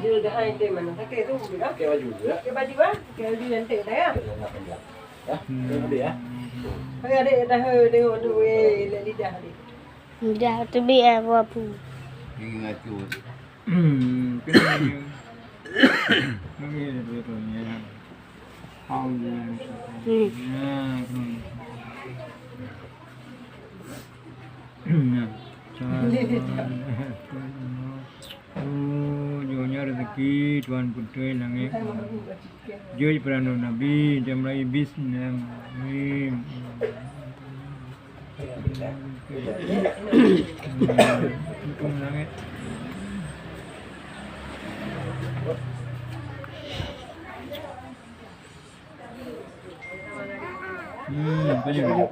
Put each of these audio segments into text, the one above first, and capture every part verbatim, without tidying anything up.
Dia dah hai teh mana? Pakai tu, pakai baju juga. Pakai baju, ah? Pakai baju yang teh dah, ya? Ya, ya. Pakai adik dah, eh, tengok tu, eh, lidah adik. Lidah tu biar apa pun. Ini ngacu. Hmm, kena dia. Kena dia, dia tu, ya. Hmm. Ya, kena. Nah. Oh, jôh nyoe rezeki Tuhan peuntôi langét. Jôh peuran Nabi, dan mulai bis, amin. Hukum langét. Hmm, apa je? Hmm,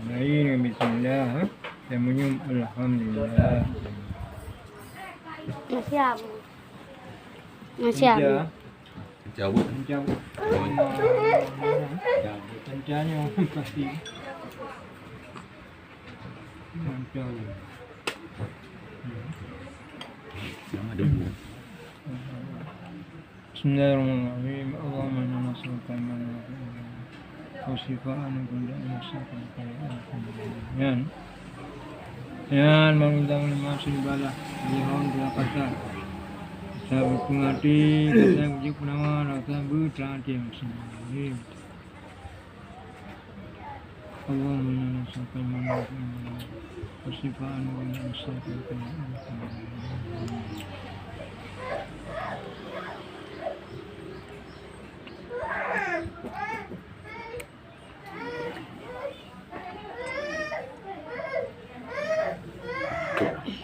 mari dengan bismillah, ha? Dan meunyium alhamdulillah. Masih apa? Masih apa? Jauh. Jauh. Jauh. Kencangnya pasti. Kencang. Sama ada. Bismillahirrahmanirrahim. Allahumma inna nas'aluka ilman nafi'an wa shifaan min kulli da'in wa shifaan min kulli da'in. Nyan. Nyan, mengundang lima sibala. Lihon dua kata. Saya berpengerti, saya uji penawar, saya berterang hati yang sendiri. Allahumma inna nas'aluka ilman nafi'an wa shifaan min kulli da'in.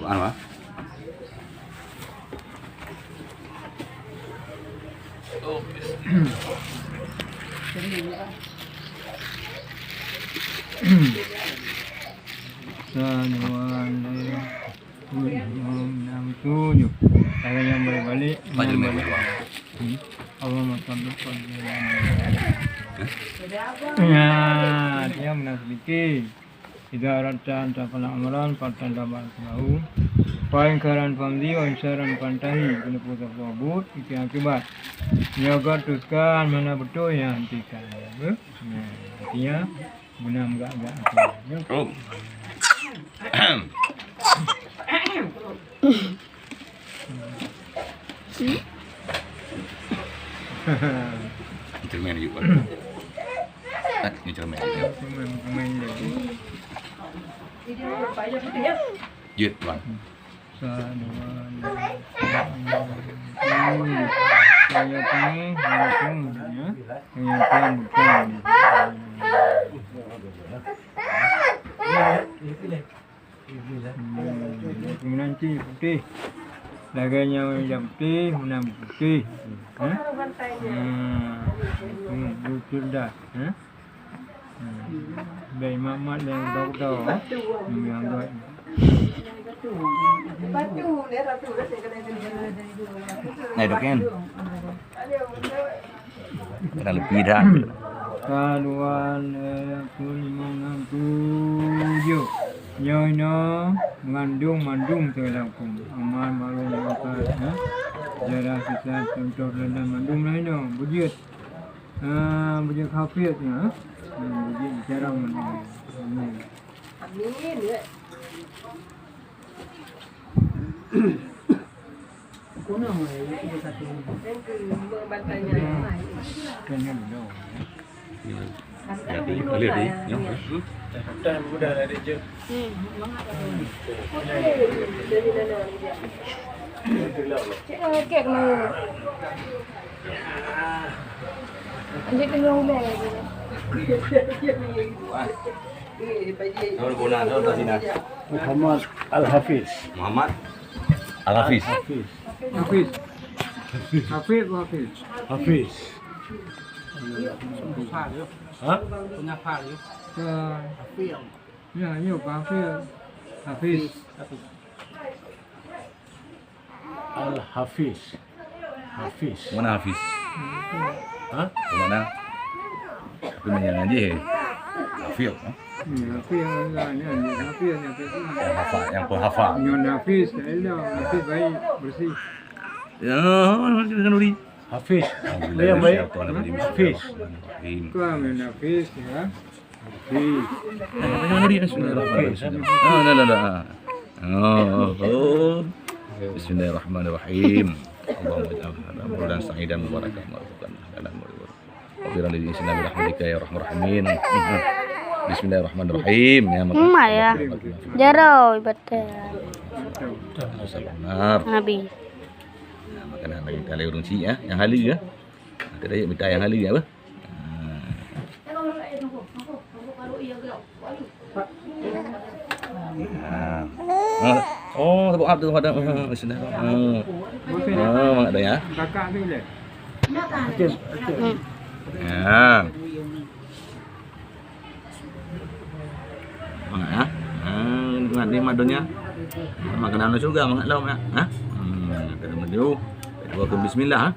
Quran apa? Satu, dua, enam, tujuh. Ada yang balik-balik, yang balik. Hmm. Allahumma salli ala Muhammad. Ya, dia menang sedikit. Idza aradta an taf'ala amran fattabi' lahu. Fa in khairan famdi wa in syarran fantahi. Keuneuk peugah buet, ikeu akibat. Nyoe gata tuliskan mana beutôi nyang hentikan. Nah, artinya, guna meugak-gak. Oh. Cermin yuk. Ni cermin. Cermin, cermin dia. Jeuet, Tuan. Saya penuh, saya penuh, ya. Saya penuh, bukan. Hmm, meunanti putih. Lagèe nyan ija putih, meunang putih. Ha? Hmm, hmm, beutôi dah. Ha? Hmm. Bai mat-mat lé dokto, ha? Hmm, yang doi. Nah, dok kan? Kena lebih dah. Ka dua, lhèe, lima, enam, tujoh. Nyoe inoe mengandung mandum segala hukum. Amal, makruf, mungkar, ha? Sejarah, kisah, contoh, teladan, mandum lah inoe. Beujeuet. Ha, beujeuet hafiz, ha? Ha, beujeuet bicara mandum. Amin. Amin, ya. Muhammad Al-Hafiz. Muhammad Al-Hafiz. Hafiz. Hafiz. Hafiz, Hafiz. Hafiz. Ha? Ya, ya, Hafiz. Hafiz. Al-Hafiz. Hafiz. Mana Hafiz? Ha? Mana? Tapi mana ngaji? Hafiz, ha? Hmm, Hafiz yang, yang, yang, Hafiz yang, Hafiz yang. Yang hafal, yang penghafal. Nyoe Hafiz, ya Allah, Hafiz baik, bersih. Ya, Hafiz. Alhamdulillah, yang baik. Hafiz. Bismillahirrahmanirrahim. Kau main Hafiz, ya. Hafiz. Eh, jangan lari, bismillahirrahmanirrahim. Ah, dah, dah, dah. Oh, oh, oh. Bismillahirrahmanirrahim. Allahumma ij'al hadza mauludan sa'idan mubarakan warzuqna halalan thayyiban. Rabbi ridhni Islam bi rahmatika ya arhamar rahimin. Bismillahirrahmanirrahim. Ya, Emak ya. Jaro ibadah. Sabar. Nabi. Nah, makanan lagi kali urang cik ya, yang halal ya. Kita yuk minta yang halal ya, apa? Ah. Ah. Oh, tepuk hab tu pada. Ah, sudah. Ah. Ah, mangat dah ya. Kakak tu je. Ya. Mangat ya. Ah, nikmat, nikmat donya. Makanan syurga mangat lom ya. Ha? Hmm, kita menuju. Kita bismillah ha.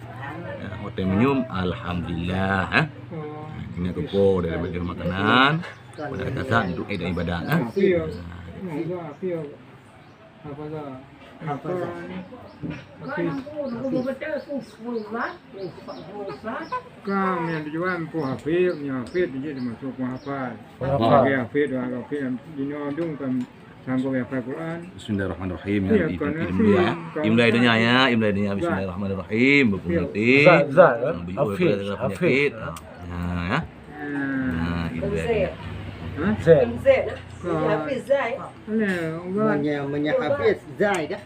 Ya, hotel minum alhamdulillah ha. Ingat kupo dari baju makanan. Pada kasar untuk eh, ibadat ha. Hafiz. Hafiz. Hafiz. Kami yang tujuan Pu Hafiz, ni Hafiz dia termasuk Pu Hafal. Pu Hafal. Bagi Hafiz doa Hafiz yang dino dong kan sanggup hafal Quran. Bismillahirrahmanirrahim. Ya, ya, kan Hafiz. Imlai dunia ya, imlai dunia. Bismillahirrahmanirrahim. Berpengerti. Zat, Zat, kan? Hafiz, Hafiz. Ya, ya. Nah, imlai dunia. Hah? Zat. Zat. Hafiz Zai. Mana? Meunyoe, meunyoe Hafiz Zai dah.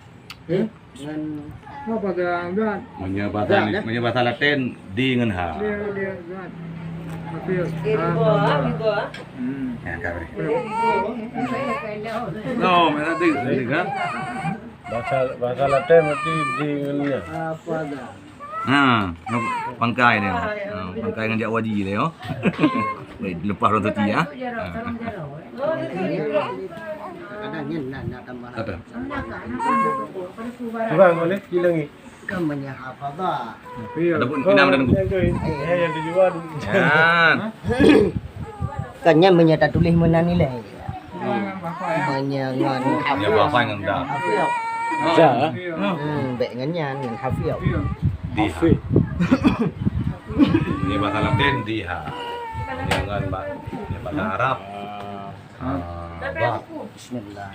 Eh? Ngon apa dah? Meunyoe bahasa, meunyoe bahasa Latin D ngon H. Dia, dia, Zat. Hafiz. Eh, riba, ah, riba. Hmm. Ya, kau beri. No, mana tu? Tadi kan? Bahasa, bahasa Latin mesti D ngon nya. Apa dah? Ha, pangkai dia. Ha, pangkai ngon jak waji dia, oh. Weh, lepas roti ya. Ha. Kadang nyan nak, nak tambah. Apa? Kurang boleh hilangi. Kan menyahafadhah. Ada pun pinang dan. Eh, yang dijual. Kan. Kan nyan meunyoe tatuléh meunan nilai. Meunyoe ngon hafiz. Meunyoe hafiz ngon dah. Hafiz. Dah. Hmm, bèk ngon nyan, ngon hafiz. Diha. Ini bahasa Latin diha. Meunyoe ngon ba-, meunyoe bahasa Arab. Ah, ba. Bismillah.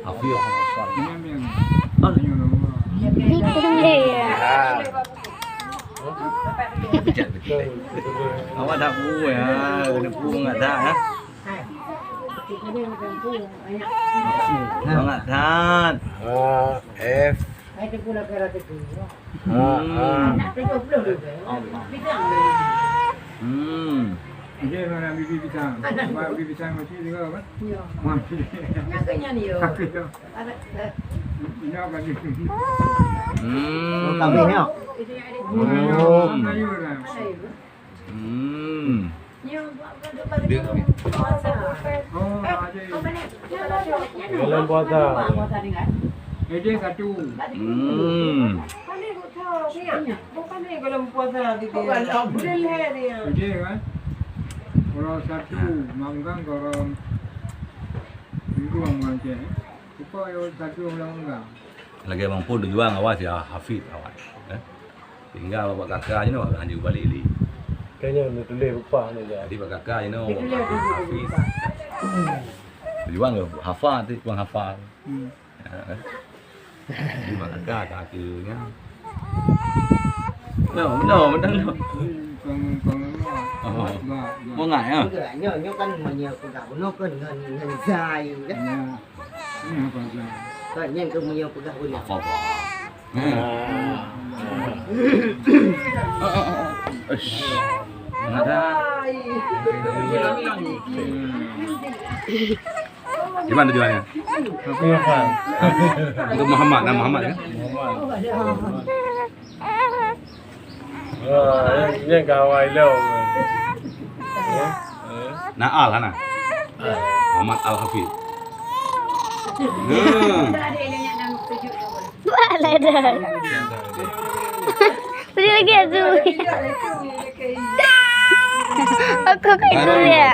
Hafiz. Awak dah pu ya, kena pu nggak dah ya. Nggak dah. Ah, F. Hmm. Hmm. Dia mana bibi pisang? Bibi pisang masih juga apa? Ya. Masih. Nak kenyang dia. Tapi tu. Ini apa ni? Hmm. Oh, kambing ya? Hmm. Hmm. Dia. Oh, ada. Dalam puasa. Dia satu. Hmm. Bukan ni dalam puasa dia. Dia kan? Kalau satu, makan kalau minggu makan. Bukan satu orang. Lagèe mampu tujuan awak si Hafiz awak. Eh? Tinggal bak kaka je noh, hanjeuet balik lé. Kayaknya udah tulis lupa ni dah. Jadi bak kaka je noh, Hafiz. Tujuan ke hafal tu, tuan hafal. Hmm. Ya, eh. Jadi bak kaka, kaka ke nya. No, no, betul no. Oh. Mau nggak ya? Nyo, nyo kan meunyoe peugah bunoe kan ngon, ngon zai kan. Ya. Kan nyan keuh meunyoe peugah ulèe. Apa-apa. Eish. Ada. Di mana tujuannya? Untuk Muhammad, nama Muhammad ya? Muhammad. Wah, nyan ka awai lom. Naal hana. Muhammad Al Hafiz. Hmm. Pala dah. Beri lagi aku. Aku kayak dulu ya.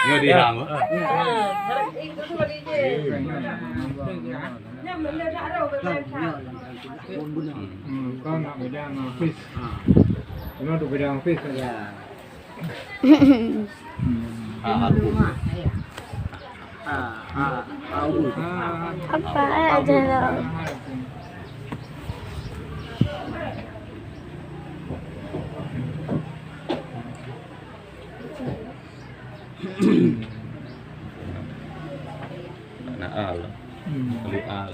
Yo di hang. Hmm, kau nak bidang ofis. Kau nak bidang ofis. Ya. Ah, aku. Ah, ah, ah, aku. Apa aja lah. Nak al. Hmm. Nak al.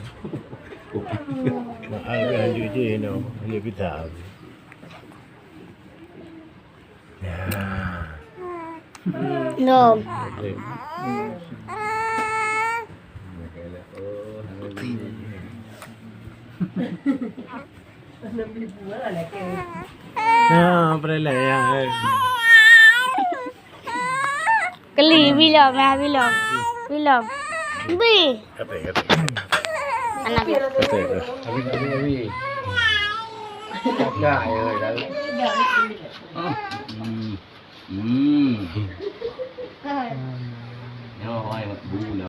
Nak al, lanjut je, no. Lanjut kita. Ya. Nom. Nah, perelek ya. Keli, bilom, ya, bilom. Bilom. Bi. Kata, kata. Anak. Kata, kata. Abi, abi, abi. Kata, ya, ya. Hmm. Hmm.